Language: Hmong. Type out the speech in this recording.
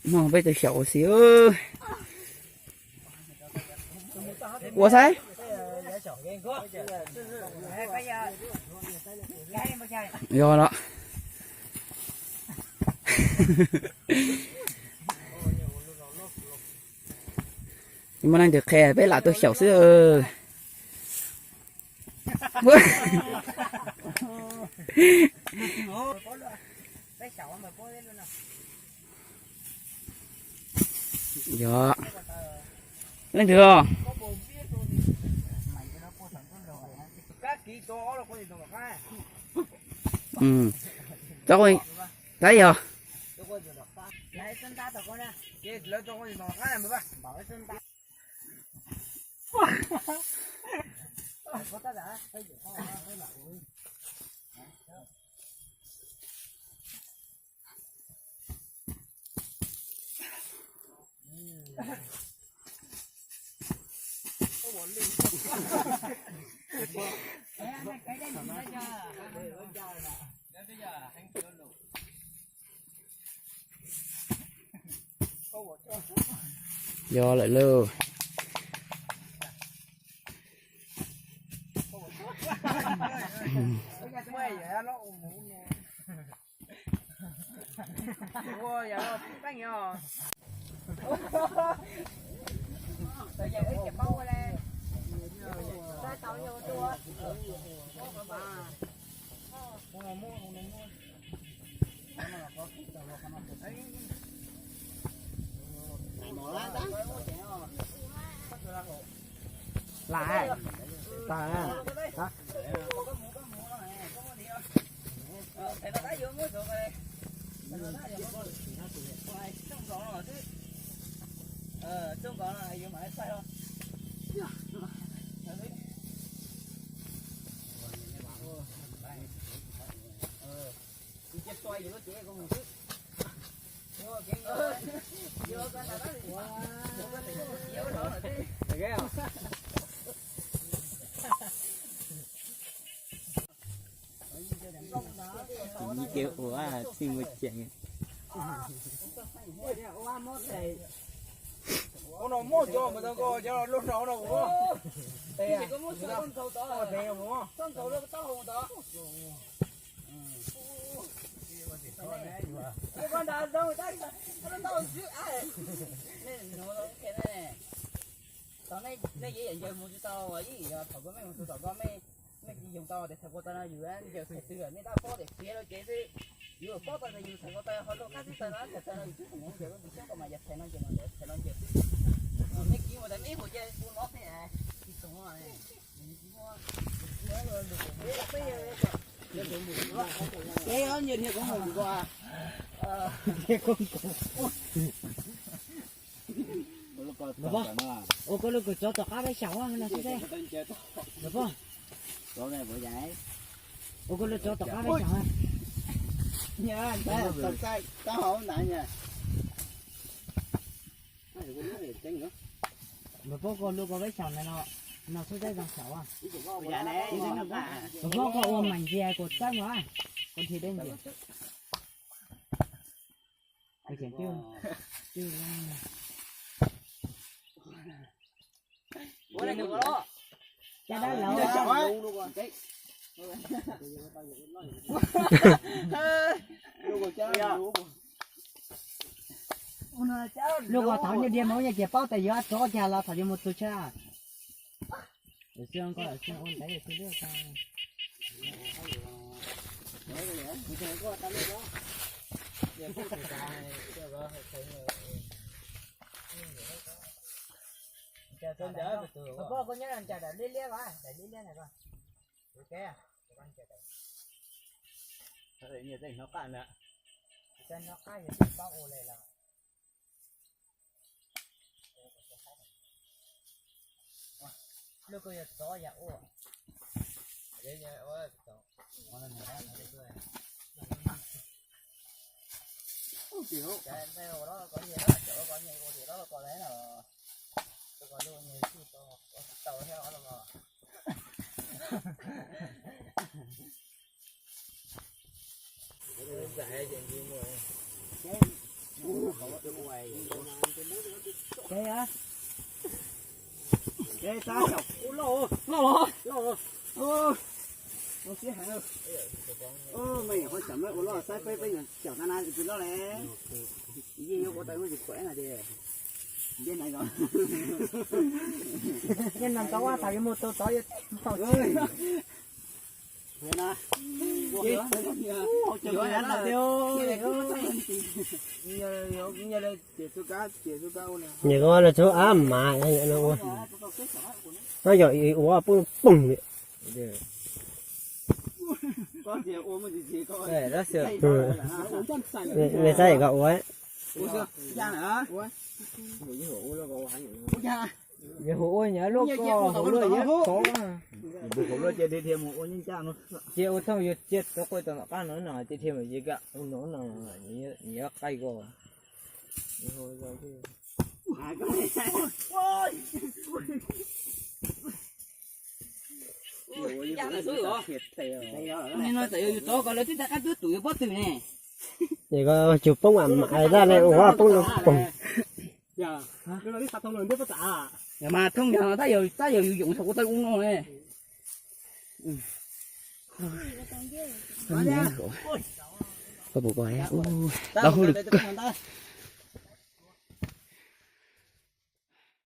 Muaj peb tug xyaum ua si. Ua saib. Yog los. Muaj leej twg qhia peb lam tug xyaum xwb. Yog leej twg os? Tab yog. Yog lawm lauj. Lam, lam. Ua no muab cov mus tau nkaus cov lub no no kuv. Thaum nej yeej yam ncaws mus tsis tau, ib yam thaum koj mej mus txog tom ko mej, mej tsis yoog tau tias txhais ko taw no yus ncaws txhais twg, nej tab paub tias khiav rau ces xwb. Yus paub tau tias yus txhais ko taw ho luaj qab xwb, taw no txhais taw no yus twb tsis nyob ncaws, txhais ko mas yog txhais no ncaws, txhais no ncaws xwb. Nej khiav mus tas mej ib hua ces kuv no peb tsis tau. Ua koj lub kawm tsov tom qab peb xyaum no xwb. Ua koj lub tsov tom qab peb xyaum. Npawg Poob, koj lub koj peb xyaum ntawd no, no xub teb zoo xyaum. Npawg Poob, koj ua mas ntsia kuv txawb mas, kuv nthi deb ntsia. Caj dab laug. Lub ko thaum nyob diav mas ua nyob ces paub tias yuav tsov cas los thaum yuav mus txug tshaj. Pog, koj nyob daim liab liab, daim liab liab ntawm ko. Nyob qab yog tsis paub ua li los. Lub ko yog tsov yam ua. Nyem ko los tsuav ab mas no ua, no yog ua pub poog li. Nws saib kom ua. Hu ua nyav luaj ko, hu luaj yam tov. Ces ua thooj yuav cia rov quaj tom qab no no ces dhia mus ces ka no no, nyiav qaij ko. Nim no txawm yog yus tov ko lawv twb tau qab twb tus yuav pob twg ne. Ces ko cug poob mam zaj ne ua poob poog. Mas thooj yog tab yog tab yog yus yoom saum ua tau ua no ne. Koj puas koj, tau hauj lwm kawg.